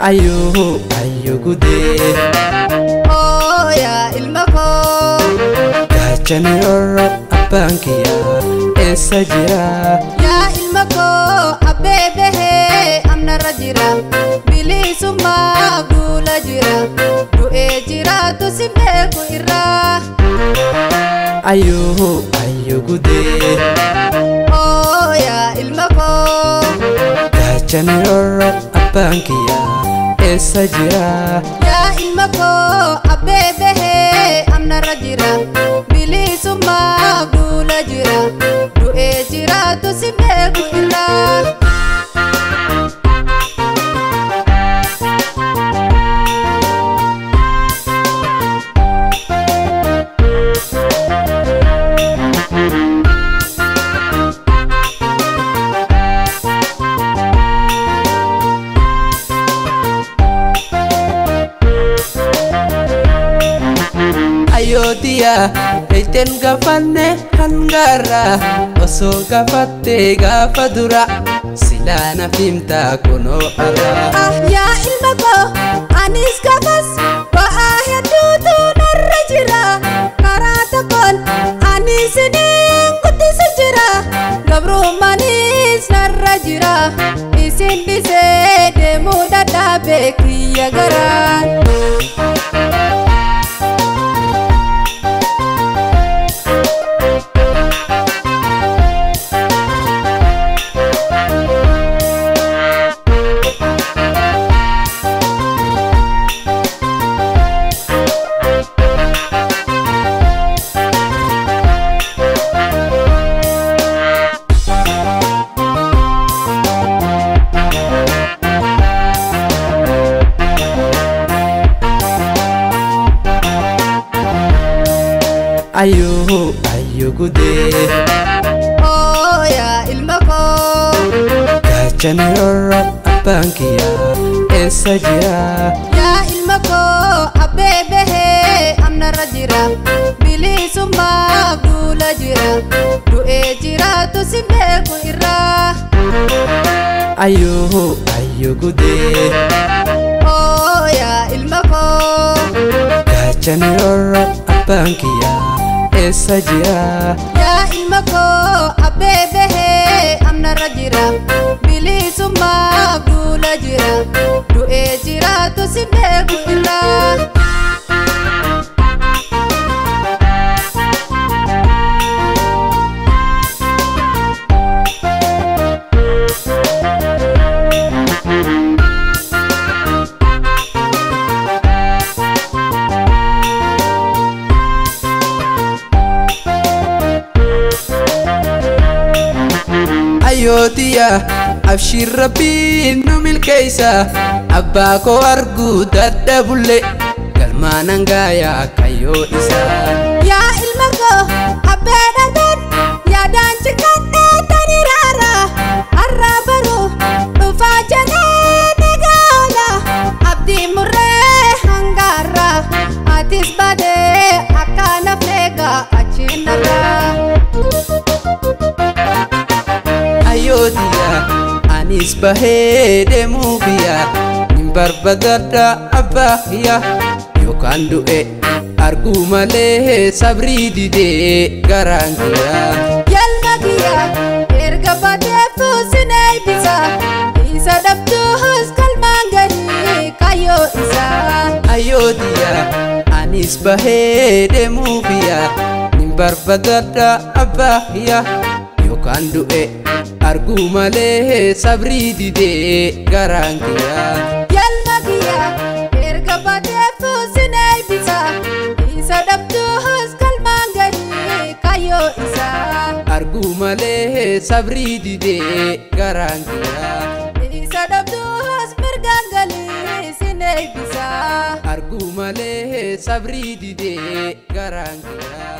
Ayyoo ayyoo gudee. Oo yaa ilma koo. Gaachana roorroo abbaan kiyyaa eessa jira? Yaa ilma koo abbee bahee amnarra jira. Bilisummaaf duula jira. Du'ee jiraatu si beeku irraa. Ayyoo ayyoo gudee. Oo yaa ilma koo. Gaachana roorroo abbaan kiyyaa eessa jira? Yaa ilma koo abbee bahee amnarra jira. Bilisummaaf duula jira. Du'ee jiraatu si beeku irraa. Ayyootiyaa ejjen gaafanne hangaarra osoo gaafattee gaafa dura silaa naaf himtaa kunoo arra. Yaa ilma koo anis gaafas ba'aa hedduutu narra jira. Karaa tokkoon ani isiniin guddisu jira. Gabrummaanis narra jira. Isin dhisee deemuu dadhabee kiyya garaan. Ayyoo ayyoo gudee. Oo yaa ilma koo. Gaachana roorroo abbaan kiyyaa eessa jira? Yaa ilma koo abbee bahee amnarra jira. Bilisummaaf duula jira. Du'ee jiraatu si beeku irraa. Ayyoo ayyoo gudee. Oo yaa ilma koo. Gaachana roorroo abbaan kiyyaa eessa jira? Yaa ilma koo abbee bahee amnarra jira. Bilisummaaf duula jira. Du'ee jiraatu si beeku irraa. Ayyootiyaa abshiir rabbiin nu milkeessa abbaa koo arguu dadhabullee galmaan hangaayaa kayyoo isaa. Yaa ilma koo abbee dhataan yaadaan ciqadhee tani raara. Har'a baruu dhufaa jedhee ni gaala. Abdii murree hangaarra atis badee akka nafne egaa achiin narraa. Ayyootiyaa anis bahee deemuu biyyaa nin barbaadadha abbaa kiyyaa yookaan du'e arguu malee sabrii didee garaan kiyyaa. Yalma kiyyaa erga baatee sin eebbisa. Isa dhabduus galmaan gadi kayyoo isaa. Ayyootiyaa anis bahee deemuu biyyaa nin barbaadadha abbaa kiyyaa yookaan du'e arguu malee sabrii didee garaan kiyyaa. Yalma kiyyaa erga baatee sin eebbisa. Isa dhabduus galmaan gadi kayyoo isaa. Arguu malee sabrii didee garaan kiyyaa. Isa dhabduus mirgaan galii sin eebbisa. Arguu malee sabrii didee garaan kiyyaa.